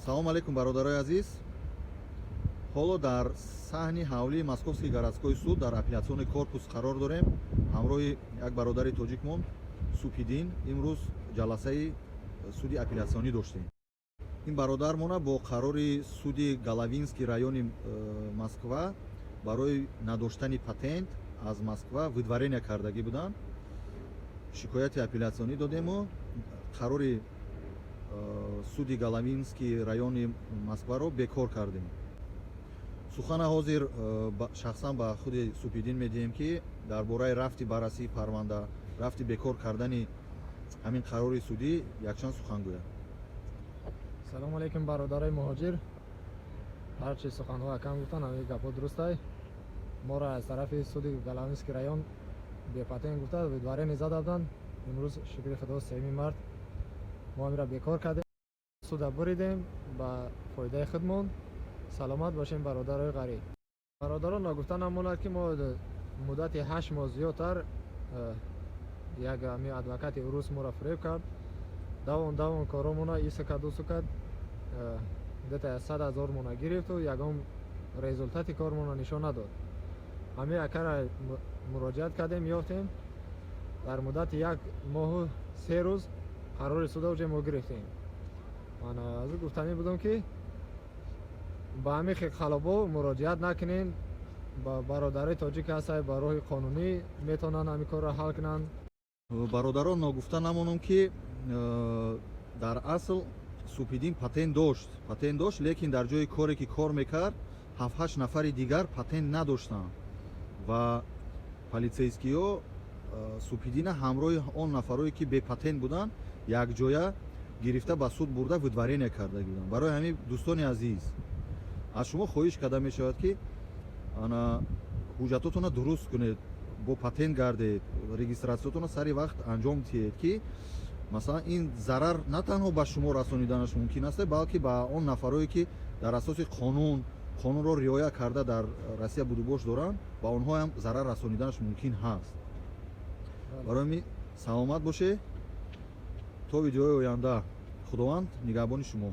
Салому алейкум, бародарои азиз. Ҳоло дар саҳни ҳавлии Московский городской суд, дар апелляционный корпус қарор дорем. Ҳамроҳи як бародари тоҷикмон Субҳиддин имрӯз ҷаласаи суди апеллятсионӣ доштем. Ин бародармона бо қарори суди Головинский райони Москва барои надоштани патент аз Москва выдворение кардагӣ буданд. Шикояти апеллятсионӣ додему қарори суди Головинский райони Москваро бекор кардем. Сухана ҳозир шахсан ба худи Субҳиддин медиҳем, ки дар бораи рафти баррасии парванда, рафти бекор кардани ҳамин қарори судӣ якчанд сухан гӯяд. Салому алейкум, бародарои муҳоҷир. Ҳарчи суханҳо акам гуфтанд, ҳамин гапҳо дурустай. Моро аз тарафи суди Головинский район бепатент гуфта, выдворение зада буданд. Имрӯз, шукри Худо, 3 март мо ҳамира бекор кардем, суда буридем ба фоидаи худмон. Саломат бошем, бародарои ғариб. Бародарон, ногуфта намонад, ки мо муддати 8 моҳ зиёдтар як ҳами адвокати урус моро фиреб кард. Давон давон коромона иса кард, усу кард, где-то 100 000 мона гирифту ягон результати кормона нишон надод. Ҳамин акара муроҷиат кардем, ёфтем. Дар муддати як моҳу 3 рӯз қарори суда уже мо гирифтем. Ман аз ӯ гуфтанӣ будам, ки ба ҳамин хел қалобо муроҷиат накунен. Ба бародарои тоҷик ҳастай, ба роҳи қонунӣ метавонанд ҳамин корро ҳал кунанд. Бародарон, ногуфта намонам, ки дар асл Субҳиддин патент дошт, патент дошт, лекин дар ҷои коре, ки кор мекард, ҳафт-ҳашт нафари дигар патент надоштанд ва полицейскиҳо Субҳиддина ҳамроҳи он нафарое, ки бепатент буданд, якҷоя гирифта, ба суд бурда, выдворение карда буданд. Барои ҳамин, дӯстони азиз, аз шумо хоҳиш карда мешавад, ки ана ҳуҷҷатотонро дуруст кунед, бо патент гардед, регистратсиятонро сари вақт анҷом диҳед, ки масалан ин зарар на танҳо ба шумо расониданаш мумкин аст, балки ба он нафарое, ки дар асоси қонун, қонунро риоя карда, дар Россия будубош доранд, ба онҳоам зарар расониданаш мумкин ҳаст. Барои ҳамин саломат бошед то видеои оянда. Худованд нигаҳбони шумо.